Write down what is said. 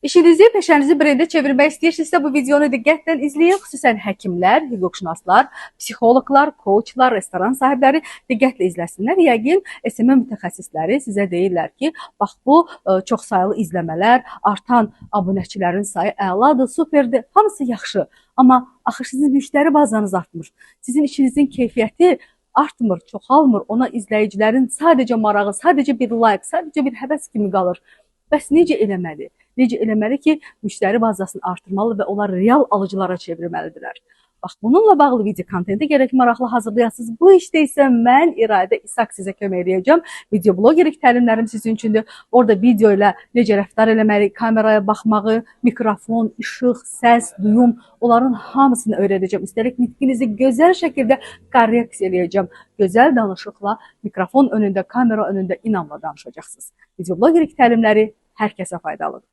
İşinizi, peşənizi brendə çevirmək istəyirsinizsə bu videonu diqqətlə izləyin. Xüsusən həkimlər, hüquqşünaslar, psixoloqlar, coachlar, restoran sahibləri diqqətlə izləsinlər. Yəqin SMM mütəxəssisləri sizə deyirlər ki, bax bu çoxsaylı izləmələr, artan abunəçilərin sayı əladır, superdir, hamısı yaxşı. Amma axı sizin müştəri bazanız artmır. Sizin işinizin keyfiyyəti artmır, çoxalmır. Ona izləyicilərin sadəcə marağı, sadəcə bir like, sadəcə bir həvəs kimi qalır. Bəs necə eləməli? Necə eləməli ki, müştəri bazasını artırmalı və onlar real alıcılara çevirməlidirlər. Bax, bununla bağlı video kontenti gərək maraqlı hazırlayasınız. Bu işdə isə mən İradə İshak sizə kömək eləyəcəm. Video blogerlik təlimlərim sizin üçündür. Orada video ilə necə rəftar eləməli, kameraya baxmağı, mikrofon, işıq, səs, duyum, onların hamısını öyrədəcəm. Üstəlik nitqinizi gözəl şəkildə korreksiya eləyəcəm. Gözəl danışıqla mikrofon önündə, kamera önündə inamla danışacaqsınız. Video blogerlik təlimləri hər kəsə faydalıdır.